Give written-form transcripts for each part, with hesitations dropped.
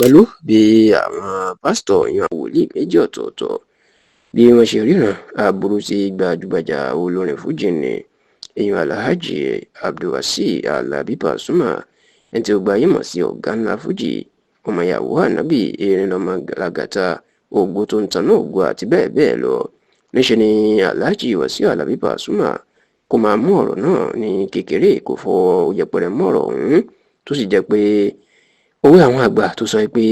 Pẹ̀lú bí àwọn pásítọ̀ yan wòlíì méjì ọ̀tọ̀ọ̀tọ̀ bí wọ́n ṣe ríran aburú sí gbajúgbajà olórin fújì ní èèyàn Alhaji Abdulwasaiu Alabi Pasuma, ẹni tí ó gba ayé mọ̀ sí ọ̀gá ńlá fújì, ọmọ ìyàwó ànábì, erin lọ́mọ làgàtà, ògo tó ń taná ògo àti bẹ́ẹ̀ bẹ́ẹ̀ lọ. Níṣẹ́ ni Alhaji Wasiu Alabi Pasuma kò máa mú ọ̀rọ̀ náà ní kékeré, kò fọwọ́ yẹpẹrẹ mọ́ ọ̀rọ̀ ọ̀hún, tó sì jẹ́ pé òwe àwọn àgbà tó sọ pé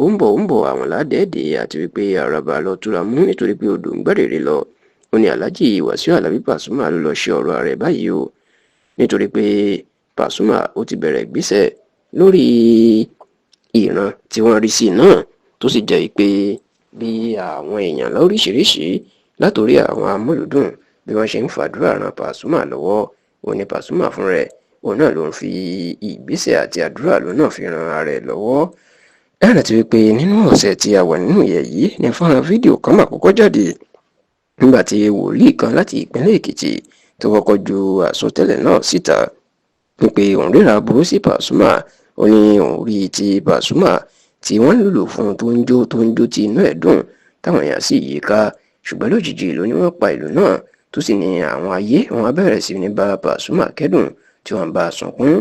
ó ń bọ̀ ó ń bọ̀ àwọn ládẹ́ẹ̀dẹ́, àti wípé àràbà lọ túra mú nítorí pé odò ń gbẹ́rẹ̀rẹ̀ lọ. Ó ní Alhaji Wasiu Alabi Pasuma ló lọ ṣe ọ̀rọ̀ rẹ̀ báyìí o, nítorí pé Pasuma ó ti bẹ̀rẹ̀ ìgbésẹ̀ lórí ìran tí wọ́n rí sí náà, tó sì jẹ́ pé bí àwọn èèyàn lóríṣiríṣi látòrí àwọn amúlùdùn bí wọ́n ṣe ń fàdúrà ran Pasuma lọ́wọ́, ó ní Pasuma fún rẹ̀ òun náà ló ń fi ìgbésẹ̀ àti àdúrà ló náà fi ran ara ẹ̀ lọ́wọ́. Ẹ rántí wípé nínú ọ̀sẹ̀ tí a wà nínú yẹ̀ yìí ní fọ́nrán fídíò kan mà kọ́kọ́ jáde nígbà tí wòlíì kan láti ìpínlẹ̀ Èkìtì tó kọ́kọ́ ju àsọtẹ́lẹ̀ náà síta wípé òun ríra burú sí Pasuma. Ó ní òun rí ti Pasuma tí wọ́n ń lùlù fún tó ń jó tó ń jó tí inú ẹ̀ dùn táwọn èèyàn sì yí ká, ṣùgbọ́n lójijì ló ní wọ́n pa ìlú náà, tó sì ní àwọn ayé wọn bẹ̀rẹ̀ sí ní bá Pasuma kẹ́dùn tí wọ́n bá a sunkún.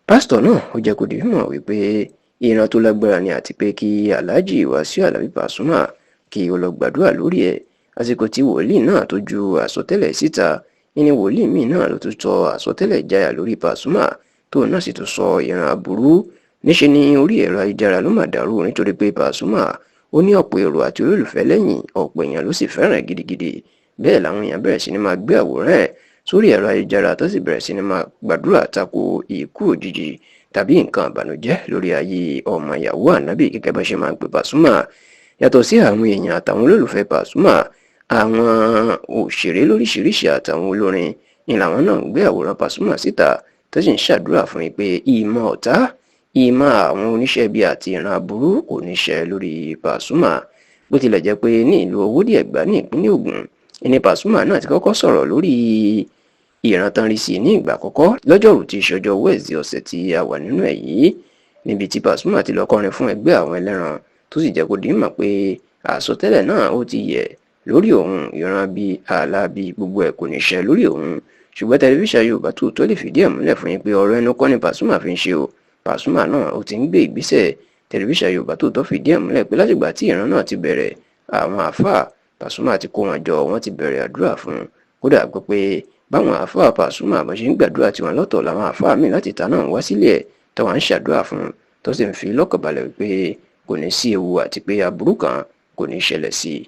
Pásítọ̀ náà ó jẹ́ kó di mímọ̀ wípé ìran tó lágbára ni, àti pé kí Alhaji Wasiu Alabi Pasuma kí ó lọ gbàdúrà lórí ẹ̀. Àsìkò tí wòlíì náà tó ju àsọtẹ́lẹ̀ síta ní wòlíì míì náà ló tún sọ àsọtẹ́lẹ̀ jáyà lórí Pasuma, tóun náà sì tún sọ ìran aburú. Níṣe ni orí ẹ̀rọ ayélujára ló mà dàrú, nítorí pé Pasuma ó ní ọ̀pọ̀ èrò àti olólùfẹ́ lẹ́yìn, ọ̀pọ̀ èèyàn ló sì fẹ́ràn gidigidi. Bẹ́ẹ̀ làwọn èèyàn bẹ̀rẹ̀ sí ni máa gbé àwòrán ẹ̀ sórí ẹ̀rọ ayélujára, tó sì bẹ̀rẹ̀ sí ni máa gbàdúrà tako ikú òjijì tàbí nǹkan àbànújẹ́ lórí ayé ọmọ ìyàwó ànábì gẹ́gẹ́ bá ṣe máa ń pè Pasuma. Yàtọ̀ sí àwọn èèyàn àtàwọn olólùfẹ́ Pasuma, àwọn òṣèré lóríṣiríṣi àtàwọn olórin ni làwọn náà ń gbé àwòrán Pasuma síta, tó sì ń ṣàdúrà fún yín pé ìmọ̀ ọ̀tá, ìmọ̀ àwọn oníṣẹ́ ibi àti ìran aburú kò ní ṣẹ lórí Pasuma. Bó tilẹ̀ jẹ́ pé ní ìlú Owódì Ẹ̀gbá ní ìpínlẹ̀ Ògùn ìní Pasuma náà ti kọ́kọ́ sọ̀rọ̀ lórí ìran tán rí sí ní ìgbà àkọ́kọ́ lọ́jọ́rú tí í ṣọjọ́ Wednesday ọ̀sẹ̀ tí a wà nínú ẹ̀ yìí, níbi tí Pasuma ti lọ kọrin fún ẹgbẹ́ àwọn ẹlẹ́ran, tó sì jẹ́ kó di mọ̀ pé àsọtẹ́lẹ̀ náà ó ti yẹ lórí òun, ìran bíi àlá bíi gbogbo ẹ̀ kò ní ṣẹ lórí òun. Ṣùgbọ́n tẹlifíṣàn Yorùbá Tòótọ́ lè fìdí ẹ̀ múlẹ̀ fún yín pé ọ̀rọ̀ ẹnu kọ́ ni Pasuma fi ń ṣe o, Pasuma náà ó ti ń gbé ìgbésẹ̀. Tẹlifíṣàn Yorùbá Tòótọ́ fìdí ẹ̀ múlẹ̀ pé látìgbà tí ìran náà ti bẹ̀rẹ̀, àwọn àáfàá Pasuma ti kó wọn jọ, wọ́n ti bẹ̀rẹ̀ àdúrà fún un. Kódà gbọ́ pé báwọn àáfàá Pasuma bá ṣe ń gbàdúrà tiwọn lọ́tọ̀, làwọn àáfàá míì láti ta náà wá sílé ẹ̀ táwọn ń ṣàdúrà fún un, tó sì ń fi lọ́kàn balẹ̀ wípé kò ní sí ewu àti pé aburú kan kò ní ṣẹlẹ̀ sí i.